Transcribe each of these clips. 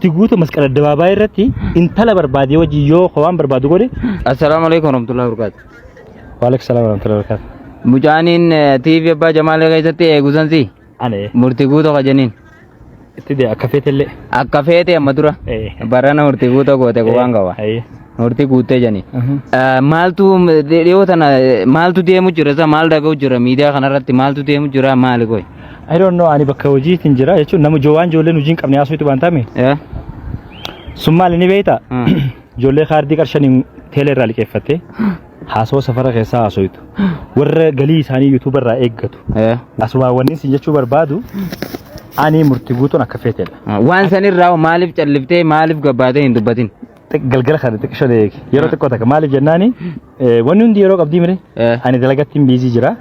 Murti guutuu masqala addabaabaayii irratti intala barbaadee wajjin yoo waan barbaadu godhe. Assalaamu alaikum warahmatullahi wabarakatuh. Waalaikum salaam warahmatullahi wabarakatuh. Mucaaniin TV abbaa Jamaalee keessatti eegu san si Ane murtii guutoo ka jeniin. Itti dee akka feetellee. Akka feete amma dura barana murtii guutoo goote waan qaba. Murtii guuttee jeni. Maaltu dhiyoo tana maaltu deemu jira isa maal dhaga'u jira miidiyaa kanarratti maaltu deemu jira maali koy? I don't know, ani bakka hojiitiin jira jechuun nama waan ijoolleen hojii hin qabne haasoftu waan taame. Sun maali ni beektaa? Ijoollee kaardii qarshaniin teelee irraa liqeeffattee haasawaa safara keessaa haasoytu. Warra galii isaanii yuutuuba irraa eeggatu. Asumaan wanni isin jechuu barbaadu ani murtii guutuun akka feetedha. Waan sanirraa maaliif calliftee maaliif gabbaatee hin dubbatin? Galgala kana xiqqisho eegi. Yeroo xiqqoo takka maaliif jennaani wanni hundi yeroo qabdii mire ani dalagatti hin biizii jira.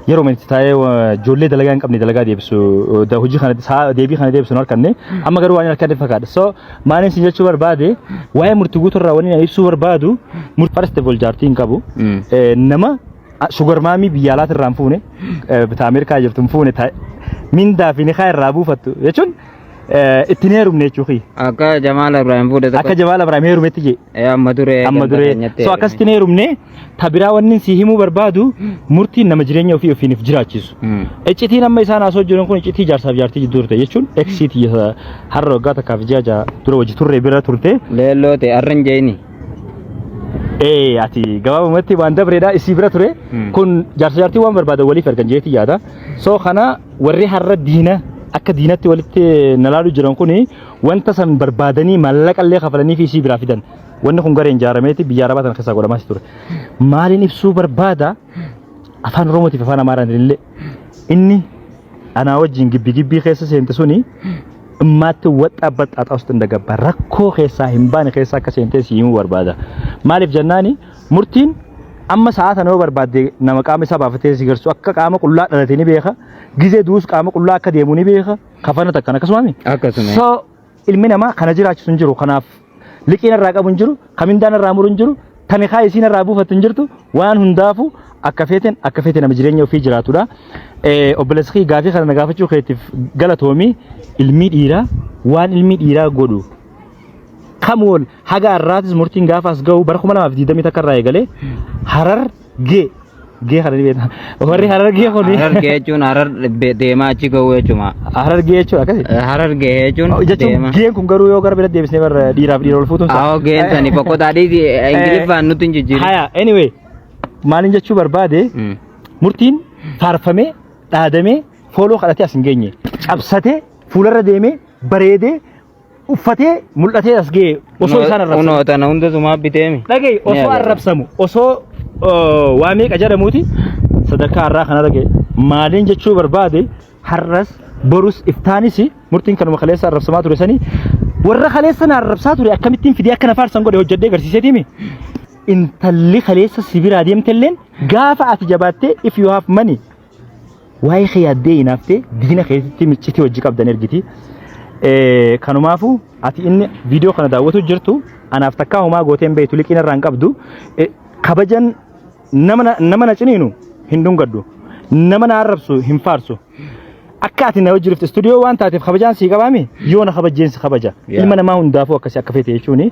Yeroo itti taa'ee ijoollee dalagaa hin qabne dalagaa deebisu hojii kana deebii kana deebisu hin harkanne amma garuu waan hin harkanne fakkaata. So maaliin isin jechuu barbaade waa'ee murtii guutuu irraa wanni ani ibsuu barbaadu first of all jaartii hin qabu. Nama sugar mommy biyya alaati irraa hin fuune, bita Ameerikaa jirtu hin fuune, mindaa fi nikaa irraa buufattu jechuun ittiin heerumne jechuu kiyya. Akka Jamaal Ibrahim fuudhe tokko. Akka Jamaal Ibrahim heerumetti jee. Amma duree. Amma duree. So akkasitti hin heerumne. Ta biraa wanni si himuu barbaadu murtiin nama jireenya ofii ofiiniif jiraachisu. Iccitiin amma isaan haasoo jiran kun iccitii jaarsaaf jaartii jidduu turte jechuun eksiitii har'a waggaa takkaaf ji'a 6 dura wajji turre bira turte. Leelloo ta'e har'a hin jeeni. Ee, ati gabaabumatti waan dabreedha isii bira ture. Kun jaarsa jaartii waan barbaadan waliif ergan jeetii yaada. So kana warri har'a diina akka diinatti walitti na laalu jiran kuni wanta san barbaadanii maallaqa illee kafalanii fi isii biraa fidan. Wanni kun gareen ijaarameeti biyya Arabaa tana keessaa godhamaas ture. Maaliin ibsuu barbaada afaan Oromootiif afaan Amaaraan illee inni anaa wajjin gibbi gibbii keessa seente suni immaatti waxxa baxxaaxaa ውስጥ እንደገባ rakkoo keessaa hin baane keessa akka seentee si himuu barbaada. Maaliif jennaani murtiin amma sa'a tana yoo barbaadde nama qaama isaa baafatee si garsu akka qaama qullaa dhalate ni beeka. Gizee duus qaama qullaa akka deemu ni beeka. Kafana takkan akkasuma. Akkasuma. So ilmi namaa kana jiraachisu hin jiru. Kanaaf liqiin irraa qabu hin jiru, kamindaan irraa muru hin jiru, tani kaa isiin irraa buufattu hin jirtu. Waan hundaafu akka feeten akka feete nama jireenya ofii jiraatudha. Obboleessi kee gaafii kana na gaafachuu keetiif galatoomii. Ilmi dhiiraa waan ilmi dhiiraa godhu kamuun haga har'aatis murtiin gaafa as ga'u bara 2021 irraa eegalee harar gee gee kana ni beekna. Warri harargee kun Harargee jechuun harar deemaa achi ga'uu jechuudha. Harargee jechuudha akkasi. Harargee jechuun Jechuun deema. Geen kun garuu yoo gara bira deebisnee barra dhiiraaf dhiira ol fuutuun Awoo geen sani boqotaa dhiisi Ingiliffaan nutti hin jijjiirin. Haya, anyway, maalin jechuu barbaade murtiin faarfamee dhaadamee fooloo kadhatee as hin geenye, cabsatee fuularra deemee bareedee uffatee mul'atee as ga'e osoo isaan arrabsamu. Kunoo tana hunda sumaa biteemi. Dhaga'i, Ni osoo agarra. arrabsamu osoo waa meeqa jedhamuuti sadarkaa har'aa kanarra ga'e. Maaliin jechuu barbaade har'as borus iftaanis murtiin kanuma kaleessa arrabsamaa ture sanii warra kaleessa na arrabsaa ture akkamittiin fidee akka na faarsan godhe hojjedhee agarsiiseetiimi. Intalli kaleessa si biraa deemtelleen gaafa ati jabaattee, if you have money, waa'ee kee yaaddee hinaaftee diina keetitti miccitii hojii qabdan ergiti. Kanumaafu ati inni viidiyoo kana daawwatu jirtu anaaf takkaa homaa gooteen beektu, liqiin irraa hin qabdu. Kabajan nama na ciniinu hin dhungadhu, nama na arrabsu hin faarsu. Akka ati na wajji dhufte istuudiyoo waan taateef kabajaan sii qabaami, yoo na kabajjeen si kabaja. Ilma namaa hundaafuu akkasii akka feete jechuuni.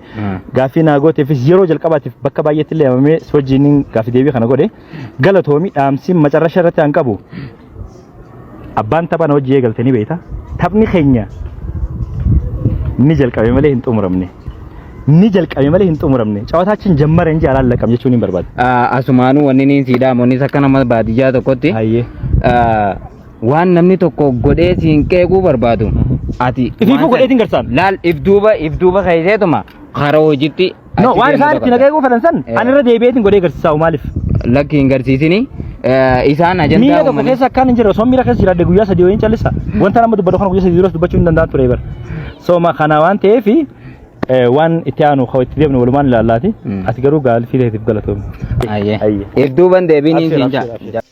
Gaaffii naa gooteefis yeroo jalqabaatiif bakka baay'eetti illee yaamamee si wajjin gaaffii deebii kana godhe. Galatoomi. Dhaamsi macarrasha irratti an qabu abbaan tapha na wajji eegalte ni beekta. Taphni keenya ni jalqabe malee hin xumuramne. Ni jalqabe malee hin xumuramne. ጨዋታችን ጀመረ እንጂ አላለቀም jechuun hin barbaadu. Asumaanuu wanni niin sii dhaamu innis akka nama baadiyyaa tokkotti Hayyee. Waan namni tokko godhee siin qeequu barbaadu ati Ifiifuu waan godheetiin garsaan. Laal, if duuba if duuba keesseetuma karaa hojiitti No, achi waan deemuu isaan itti qabda. na qeequu fedhan san ani irra deebi'eetiin godhee agarsiisaa maaliif? Lakki, hin garsiisini. Isaan ajandaa Miira tokko uumanii keessa akkaan hin jirre osoo miira keessa jiraadhe guyyaa 3 wayiin callisa. Wanta nama dubbatu kana guyyaa 3 duras dubbachuu hin danda'an ture bara. So ma kana waan ta'eef waan itti aanu kan itti deemnu walumaan ilaallaati. Ati garuu gaaffii teetiif galatoomi. Ayyee. Ayyee. If duuban deebiin Abshir, siin abshir, jaa. Abshir.